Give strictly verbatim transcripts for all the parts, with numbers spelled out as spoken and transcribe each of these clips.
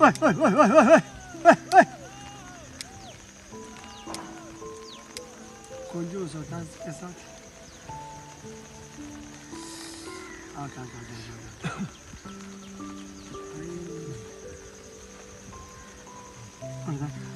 ཨོའི། ཨོའི། ཨོའི། ཨོའི། ཨོའི། ཨོའི། ཨོའི། དཀོན་མཆོག་གསུམ་ད་སྐད་ས། ཨ་ཀ་ཀ་ཀ་ཀ་ཀ། ཨ་ཀ།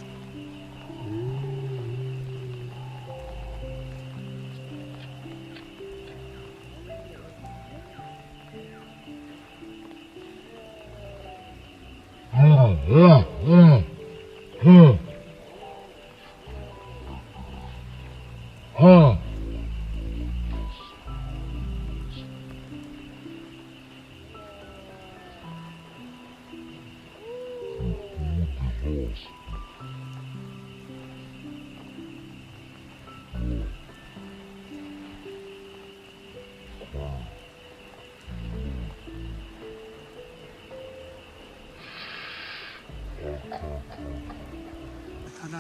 ད་ད།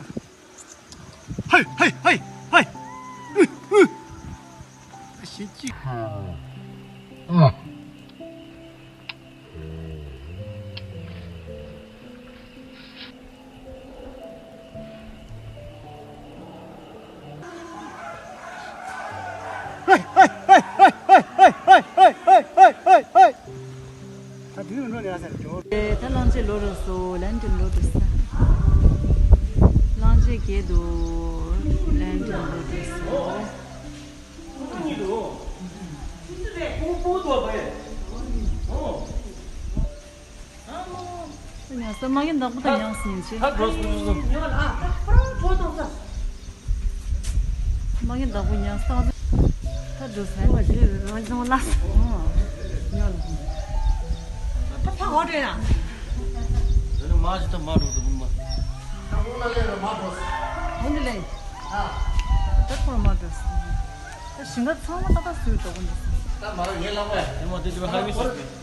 ཧེ་ཧེ་ཧེ་ཧེ། ཨུ་ཨུ། ཞེ་གཅིག་ད་དུས་ཡུན་འགྲོ་ནས་ཟེར་འགྲོ། ད་གླང་ཆེན་ལོག་འགྲོ་སོང་། ལན་ཏིན་ལོག་འགྲོ་སོང་། གླང་ཆེན་སྐྱེས་འདུག་ལན་ཏིན་ལོག་འགྲོ་སོང་། ཉལ་ས་མ་གི་བདག་པོ་དང་ཉལ་ས་ཡིན་ཆེ། ད་འགྲོ་སོང་། ཉོ་ལ་ཨ་ད་ཁོ་རང་བྲོ་དང་ས། མ་གི་བདག་པོ་ཉལ་ས་ད་འགྲོ་ས་ཡིན་ཆེ། ཨོ་ལ་ཨོ་ཉོ་ལ། ད་ཕ་འོ་རེད་ཡ། ད་ནི་མ་ཞིག་ད་མ་འགྲོ་དུ་མ། ད་འོ་ན་ལས་ར་མ་འགྲོ་ས། འོ་འདི་ལས། ཨ། ད་ཁོ་རང་མ་འགྲོ་ས། ད་ཞིང་ཁ་ཚང་མ་ད་ད་སུས་འགྲོ་གི་འདུག་ད་མ་ར་ངས་ལབ་པ་ཡ། དེ་མ་དེ་དེ་བ་ཧ་མི་སོང་།